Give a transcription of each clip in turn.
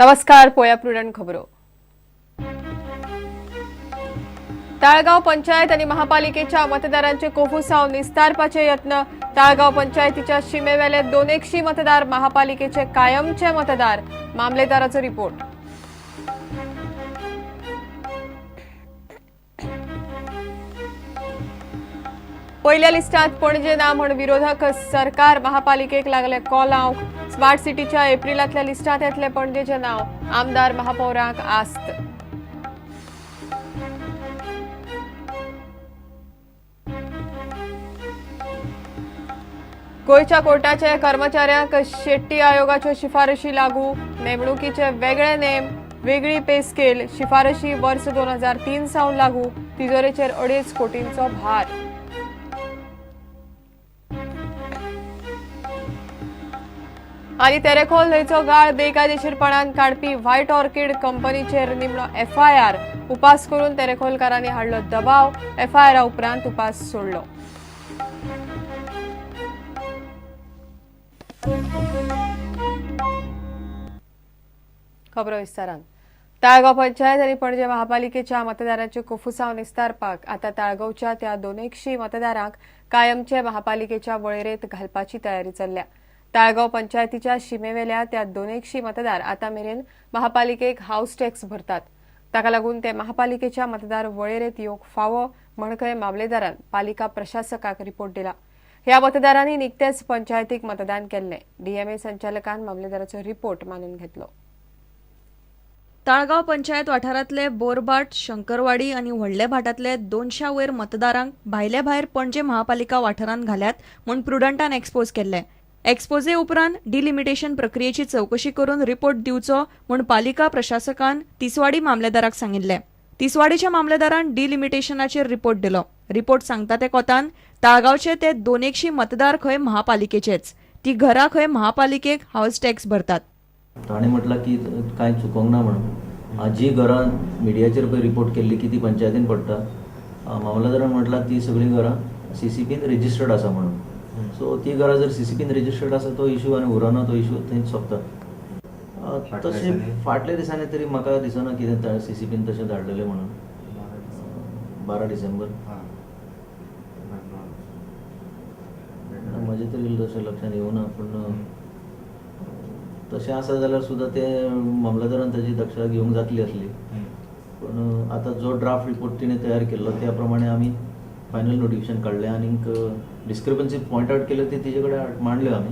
नमस्कार, पोया प्रुडंट खबरो. ताळगांव पंचायत आणि महापालिकेच्या मतदारांचे कोफुसाव निस्तारपाचे यत्न. ताळगांव पंचायतीच्या शिमेवेले 200 मतदार महापालिकेचे कायमचे मतदार. मामलेदाराचो रिपोर्ट. पहिल्या लिस्टात पणजे ना म्हण विरोधक सरकार महापालिकेक लागले कॉलावंक. स्मार्ट सिटीच्या एप्रिलांतल्या लिस्टात येतले पणजेचे नाव. आमदार महापौरांक आस्त. गोंयच्या कोर्टाचे कर्मचाऱ्यांक शेट्टी आयोगाच्यो शिफारशी लागू. नेमणुकीचे वेगळे नेम, वेगळी पे स्केल. शिफारशी वर्स 2003 सावन लागू. तिजोरेचेर 2.5 कोटींचो भार. आनी तेरेखोल न्हंयचो गाळ बेकायदेशीरपणान काडपी व्हायट ऑर्किड कंपनीचेर निमणो एफआयआर. उपास करून तेरेखोलकारांनी हाडलो दबाव. एफआयआरा उपरांत उपास सोडलो. खबरो विस्तारान. ताळगांव पंचायत आनी पणजे महापालिकेच्या मतदारांचे कोफुसाव निस्तारपाक आता ताळगांवच्या त्या 200 मतदारांक कायमचे महापालिकेच्या वळेरेंत घालपाची तयारी चल्ल्या. ताळगांव पंचायतीच्या शिमेवेल्या त्या 200 मतदार आता मेरेन महापालिकेक हाऊस टॅक्स भरतात. ताका लागून ते महापालिकेच्या मतदार वळेरेंत येवंक फावो म्हण खंय मामलेदारान पालिका प्रशासकाक रिपोर्ट दिला. ह्या मतदारांनी निकतेच पंचायतीक मतदान केल्लें. डीएमए संचालकान मामलेदाराचो रिपोर्ट मानून घेतलो. ताळगांव पंचायत वाठारांतले बोरभाट, शंकरवाडी आनी व्हडले भाटांतले 200 वयर मतदारांक भायले भायर पणजे महापालिका वाठारांत घाल्यात म्हूण प्रुडंटान एक्सपोज केल्ले. एक्सपोजे उपरांत डिलिमिटेशन प्रक्रियेची चवकशी करून रिपोर्ट दिवचो म्हूण पालिका प्रशासकान तिसवाडी मामलेदाराक सांगिल्लें. तिसवाडीच्या मामलेदारान डिलिमिटेशनाचेर रिपोर्ट दिलो. रिपोर्ट सांगता ते कोतान ताळगांवचे ते 200 मतदार खंय महापालिकेचेच. ती घरां खंय महापालिकेक हावस टॅक्स भरतात. ताणें म्हटलां की कांय चुकोंक ना म्हणून. जी घरां मिडियाचेर पळय रिपोर्ट केल्ली की ती पंचायतीन पडटा, मामलेदारान म्हटलां ती सगळीं घरां सीसीपीन रजिस्टर्ड आसा म्हणून. सो ती घरां जर सीसीपीन रजिस्टर्ड आसा, तो इशू आनी उरना, तो इशू थंयच सोंपता. तशें फाटल्या दिसांनी तरी म्हाका दिसना कितें सीसीपीन तशें धाडलेलें म्हणून. 12 डिसेंबर म्हजें तरी तशें लक्षांत येवना, पूण तशें आसा जाल्यार सुद्दां ते मामलेदारान ताजी दक्षता घेवंक जातली आसली. पूण आतां जो ड्राफ्ट रिपोर्ट तिणें तयार केल्लो त्या प्रमाणे आमी फायनल नोटिफिकेशन काडलें आनीक डिस्क्रिपन्सी पॉयंट आवट केल्यो, ती तिजे कडेन मांडल्यो आमी.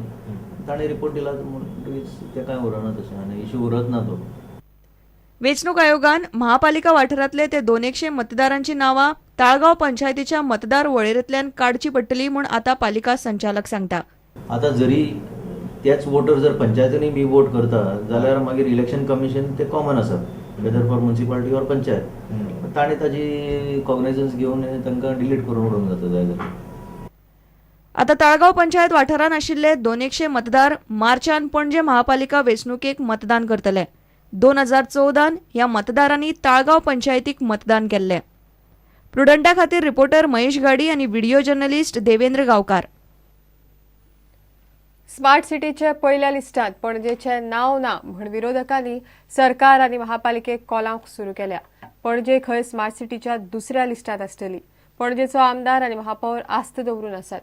ताणें रिपोर्ट दिला म्हणटकीच तें कांय उरना तशें आनी इशू उरत ना तो. वेंचणूक आयोगान महापालिका वाठारांतले ते 200 मतदारांची नांवां ताळगांव पंचायतीच्या मतदार वळेरेंतल्यान काडची पडटली म्हूण आतां पालिका संचालक सांगता. आतां जरी तेच वोटर जर पंचायतींनी बी वोट करता जाल्यार मागीर इलेक्शन कमिशन ते कॉमन आसा, whether for municipality or panchayat, ताणें ताजी कॉग्निजन्स घेवन तांकां डिलीट करून उडोवंक जाता जाय जाल्यार. आतां ताळगांव पंचायत वाठारांत आशिल्ले 200 मतदार मार्चान पणजे महापालिका वेंचणुकेक मतदान करतले. 2014 ह्या मतदारांनी ताळगांव पंचायतीक मतदान केल्लें. प्रुडंटा खातीर रिपोर्टर महेश गाडी आनी video journalist Devendra Gaonkar. Smart सिटीचे पयल्या लिस्टांत पणजेचें नांव ना म्हण विरोधकांनी सरकार आनी महापालिकेक कॉलावंक सुरू केल्या. पणजे खंय स्मार्ट सिटीच्या दुसऱ्या लिस्टांत आसतली. पणजेचो आमदार आनी महापौर आस्त दवरून आसात.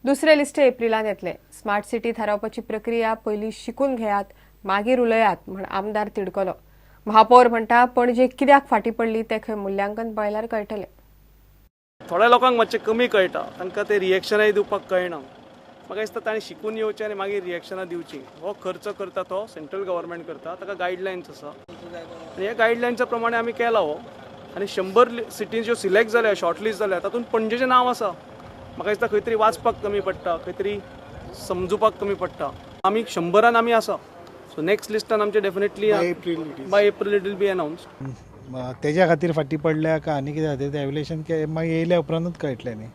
दुसरे लिस्ट एप्रिलांत येतले. स्मार्ट सिटी थारावपाची प्रक्रिया पयलीं शिकून घेयात, मागीर उलयात म्हण आमदार तिडकलो. महापौर म्हणटा, पणजे कित्याक फाटीं पडली तें खंय मुल्यांकन पळयल्यार कळटलें. थोड्या लोकांक मातशें कमी कळटा, तांकां ते रिएक्शनाय दिवपाक कळना. म्हाका दिसता ताणें शिकून येवचें आनी मागीर रिएक्शनां दिवचीं. हो खर्च करता तो सेंट्रल गव्हर्मेंट करता, ताका गायडलायन्स आसा आनी ह्या गायडलायन्सा प्रमाणे आमी केला हो. आनी 100 सिटीज ज्यो सिलेक्ट जाल्या, शॉर्टलिस्ट जाल्या, तातूंत पणजेचें नांव आसा. म्हाका दिसता खंय तरी वाचपाक कमी पडटा, खंय तरी समजुपाक कमी पडटा. आमी 100 आमी आसा. सो नेक्स्ट लिस्टान आमचे definitely by April it will be announce. तेज्या खातीर फाटीं पडल्या काय आनी कित्या खातीर तें एवल्युएशन मागीर येयल्या उपरांतूच कळटलें न्ही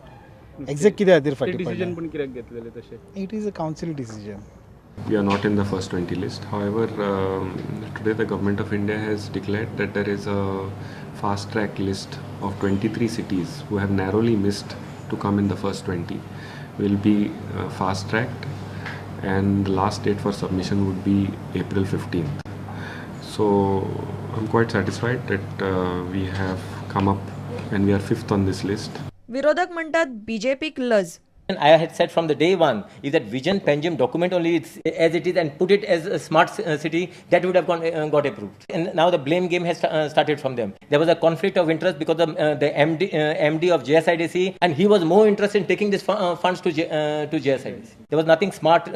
एग्जॅक्ट कित्या खातीर फाटीं पडल्या. पण कित्याक घेतलेलें तशें? It is a council decision. We are not in the first 20 list. However, today the government of India has declared that there is a fast track list of 23 cities who have narrowly missed to come in the first 20 will be fast tracked, and the last date for submission would be April 15th. So I'm quite satisfied that we have come up and we are fifth on this list. विरोधक म्हणटात बीजेपीक लज. I had said from the day one, if that Vision Panjim document only it's as it is and put it as a smart city, that would have got approved. And now the blame game has started from them. There was a conflict of interest because the MD of JSIDC, and he was more interested in taking these funds to JSIDC. There was nothing smart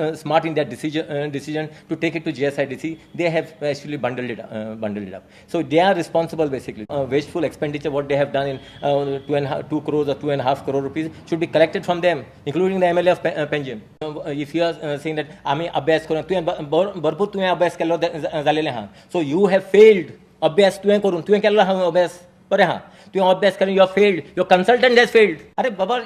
in that decision to take it to JSIDC. They have actually bundled it up. So they are responsible basically. Wasteful expenditure, what they have done in 2 crores or 2.5 crore rupees should be collected from them, including the MLA of Panjim. If you are saying that आमी अभ्यास करून तुवें भरपूर तुवें अभ्यास केल्लो जालेलें आहा, so you have failed. अभ्यास तुवें करून तुवें केल्लो आहा अभ्यास बरें आहा, तुवें अभ्यास करून you have failed, your consultant has failed. अरे बाबा,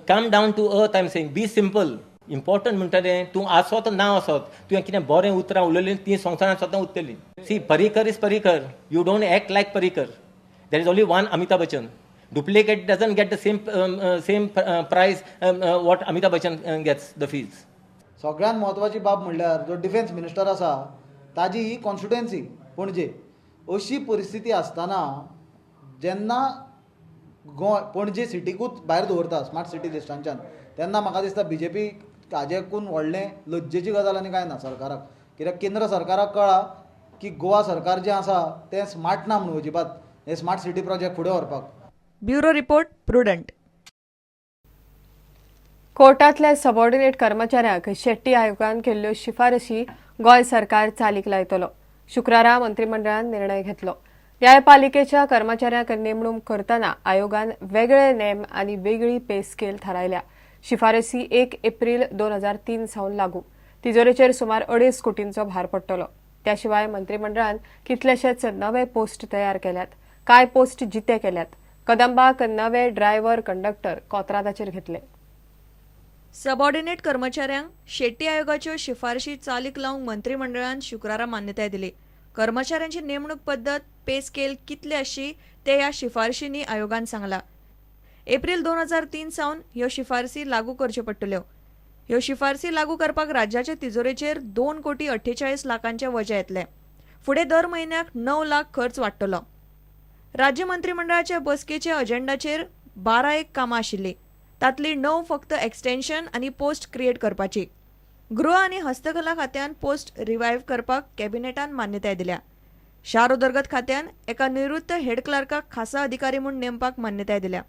come down to earth. I am saying be simple. Important म्हणटा तें तूं आसत ना आसत, तुवें कितें बरें उतरां उलयलीं तीं संवसारांत सदां उरतलीं. See, Parrikar is Parrikar, you don't act like Parrikar. There is only one Amitabh Bachchan. Duplicate doesn't get the same price what Amitabh Bachchan gets the fees. सगळ्यांत म्हत्वाची बाब म्हणल्यार जो डिफेन्स मिनिस्टर आसा ताजी ही कॉन्स्टिट्युएन्सी पणजे. अशी परिस्थिती आसतना जेन्ना गोंय पणजे सिटीकूच भायर दवरता स्मार्ट सिटी लिस्टांच्यान, तेन्ना म्हाका दिसता बीजेपी हाजेकून व्हडलें लज्जेची गजाल आनी कांय ना सरकाराक. कित्याक केंद्र सरकाराक कळ्ळां की गोवा सरकार जें आसा तें स्मार्ट ना म्हणून अजिबात हें स्मार्ट सिटी प्रोजेक्ट फुडें व्हरपाक. Bureau report, Prudent. कोर्टातल्या सबऑर्डिनेट कर्मचाऱ्यांक शेट्टी आयोगान केल्ल्यो शिफारशी गोंय सरकार चालीक लायतलो. शुक्रारा मंत्रिमंडळान निर्णय घेतलो. न्यायपालिकेच्या कर्मचाऱ्यांक नेमणूक करतना आयोगान वेगळे नेम आनी वेगळी पे स्केल थारायल्या. शिफारसी 1 एप्रील 2003 सावन लागू. तिजोरेचेर सुमार 2.5 कोटींचो भार पडटलो. त्या शिवाय मंत्रिमंडळान कितलेशेच नवे पोस्ट तयार केल्यात, कांय पोस्ट जिते केल्यात. कदंबाक नवे ड्रायव्हर कंडक्टर कोंत्रादाचेर घेतले. सबऑर्डिनेट कर्मचाऱ्यांक शेट्टी आयोगाच्यो शिफारशी चालीक लावंक मंत्रिमंडळान शुक्रारा मान्यताय दिली. कर्मचाऱ्यांची नेमणूक पद्दत, पे स्केल कितले आसची ते ह्या शिफारशींनी आयोगान सांगला. एप्रील 2003 सावन ह्यो शिफारसी लागू करच्यो पडटल्यो. ह्यो शिफारसी लागू करपाक राज्याचे तिजोरेचेर 2 कोटी 48 लाखांचे वजें येतलें. फुडें दर म्हयन्याक 9 लाख खर्च वाडटलो. राज्य मंत्रिमंडळाच्या बसकेच्या अजेंडाचेर 12 एक कामां आशिल्लीं. तांतली 9 फक्त एक्सटेन्शन आनी पोस्ट क्रिएट करपाची. गृह आनी हस्तकला खात्यान पोस्ट रिवायव्ह करपाक कॅबिनेटान मान्यताय दिल्या. शार उदरगत खात्यान एका निवृत्त हेड क्लार्काक खासा अधिकारी म्हूण नेमपाक मान्यताय दिल्या.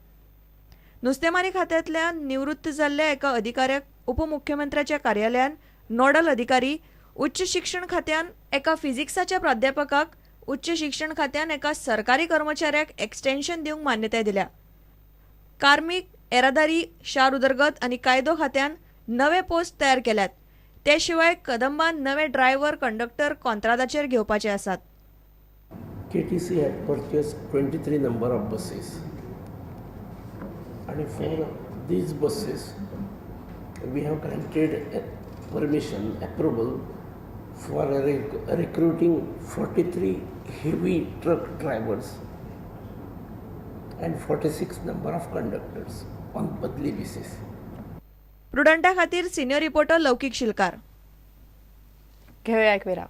नुस्तेमारी खात्यांतल्या निवृत्त जाल्ल्या एका अधिकाऱ्याक उपमुख्यमंत्र्याच्या कार्यालयान नोडल अधिकारी, उच्च शिक्षण खात्यान एका फिजिक्साच्या प्राध्यापकाक, उच्च शिक्षण खात्यान एका सरकारी कर्मचाऱ्याक एक्सटेन्शन दिवंक मान्यताय दिल्या. कार्मीक, येरादारी, शार उदरगत आनी कायदो खात्यान नवे पोस्ट तयार केल्यात. ते शिवाय कदंबान नवे ड्रायव्हर कंडक्टर कॉन्त्रादाचेर घेवपाचे आसात. KTC had purchased 23 number of buses. And for these buses, we have granted a permission, approval for recruiting 43 heavy truck drivers and 46 number of conductors on badli basis. प्रुडंटा खातीर senior reporter लौकीक शिलकार. घेऊया एक विराम.